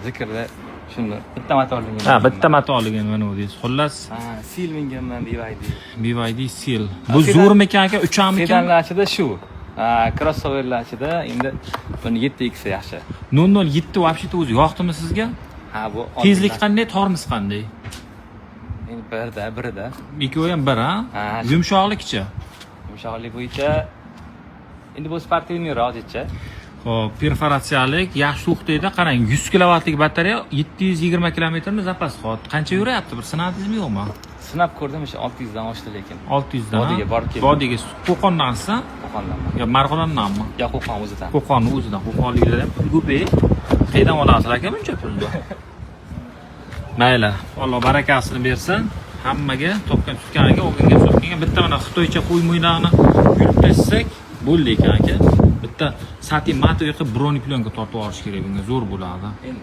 Zeekrda shuni bitta motorligini. Ha, bitta motorligini minuvdingiz. Xullas, Ha, Seal minganman, BYD. BYD Seal. Bu Sedan- zo'rmikan, aka, uchamikan? Sedanlar ichida shu. Ha, crossoverlar ichida endi buni 7X yaxshi. 007 вообще o'zi yoqdimi sizga? Ha, bu Tezlik qanday, tormoz qanday? Endi birda, birida. Ikkovi ham bir, ha? Ha. Yumshoqlikchi? Yumshoqlik bo'yicha endi bu спортивный roq hozircha. Xo'p, perforatsiyalik, yaxshi to'xtaydi. Qarang, 100 kilovatlik batareya, 720 kilometrni запас ход. Qancha yuryapti? Bir sinadingizmi, yo'qmi? Sinab ko'rdim, o'sha 600 dan oshdi lekin. 600 dan. Vodiyga borib keldim. Vodiyga Qo'qondansiz? Qo'qondanman. Yo, Marg'ilondanmi? Yo, Qo'qon o'zidan. Qo'qonni o'zidan. Qo'qonliklar ham pul ko'p. Qayerdan olasizlar, aka, buncha pulni? Mayli, Alloh barakasini bersin. Hammaga topgan tutganiga, olganga sotganga. Bitta mana xitoycha qo'y mo'ynaqni yulib tashlasak bo'ldi ekan, aka. Bitta satin матовый qilib бронепленка tortib olish kerak bunga, zo'r bo'ladi. Endi